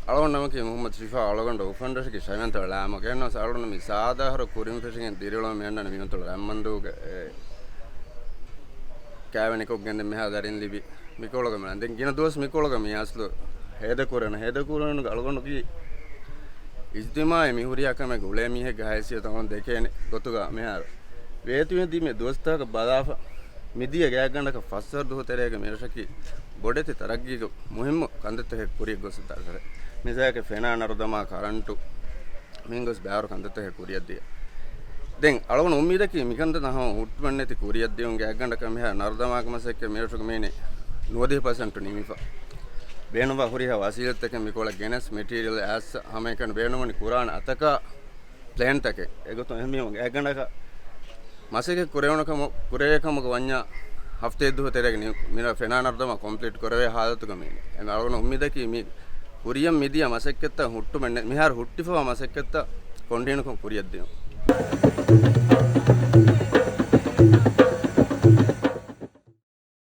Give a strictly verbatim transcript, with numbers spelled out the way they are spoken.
އަޅުގަނޑު ނަމަކީ މުޙައްމަދު ޝިފާ. އަޅުގަނޑު އުފަންރަށަކީ ޝަމިޔަންތޮޅު ޅާމަ. އެހެންނަމަވެސް އަޅުގަނޑު މި ސާދަ އަހަރު ކުރިން ފެށިގެން ދިރިއުޅުން މި އަންނަނީ މިހުންތޮޅު ޅައްމަންދޫގަ، އެ، ކައިވެނިކޮށްގެން ދެން މިހާ ދަރިން ލިބި މިކޮޅުގަ މި އަންނަނީ. ދެން ގިނަ ދުވަސް މިކޮޅުގަ މި އަސްލު ހޭދަކުރަން، ހޭދަކުރަން އަޅުގަނޑުގެ އިޖްތިމާޢީ މި ހުރިހާ ކަމެއް އުޅޭ މީހެއްގެ ހައިސިއްޔަތުން އަޅުގަނޑު ދެކޭނެ ގޮތުގަ މިހާރު ވޭތުވެދިޔަ މި ދުވަސްތަކަށް ބަލާފަ، މިދިޔަ ގާތްގަނޑަކަށް ފަސްވަރު ދުވަހު ތެރޭގަ މިރަށަކީ ބޮޑެތި ތަރައްގީގެ މުހިއްމު ކަންތައްތަކެއް ކުރިއަށް ގޮސް ދާށޭ. މިސާލަކަށް ފެނާ ނަރުދަމާ ކަރަންޓު މިންގޮސް ބައިވަރު ކަންތައްތަކެއް ކުރިއަށްދިޔަ. ދެން އަޅުގަނޑު އުއްމީދަކީ މިކަންތައް ހަމަ ހުއްޓުމެއްނެތި ކުރިއަށްދިޔުން. ގާތްގަނޑަކަށް މިހާރު ނަރުދަމާގެ މަސައްކަތް މިރަށުގަ މީނެ ނުވަދިހަ ޕަސެންޓު ނިމިފަ. ބޭނުންވާ ހުރިހާ ވަސީލަތްތަކެއް މިކޮޅަށް ގެނެސް މެޓީރިއަލް އައްސަ ހަމައެކަނި ބޭނުންވަނީ ކުރާނެ އަތަކާ ޕްލޭންތަކެއް. އެގޮތުން އެހެންވީމަ ގާތްގަނޑަކަށް މަސައްކަތް ކުރެވުނު ކަމަށް، ކުރެވޭ ކަމަކަށް ވަންޏާ ހަފްތަ ދުވަހު ތެރޭގަ ނި-، މިރަށު ފެނާ ނަރުދަމާ ކޮމްޕްލީޓް ކުރެވޭ ހާލަތުގަ މީނެ. އެމެ އަޅުގަނޑު އުއްމީދަކީ މި ކުރިއަށް މިދިޔަ މަސައްކަތްތައް ހުއްޓުމެއް ނެ-، މިހާރު ހުއްޓިފަވާ މަސައްކަތްތައް ކޮންޓިނިއުކޮށް ކުރިއަށްދިޔުން.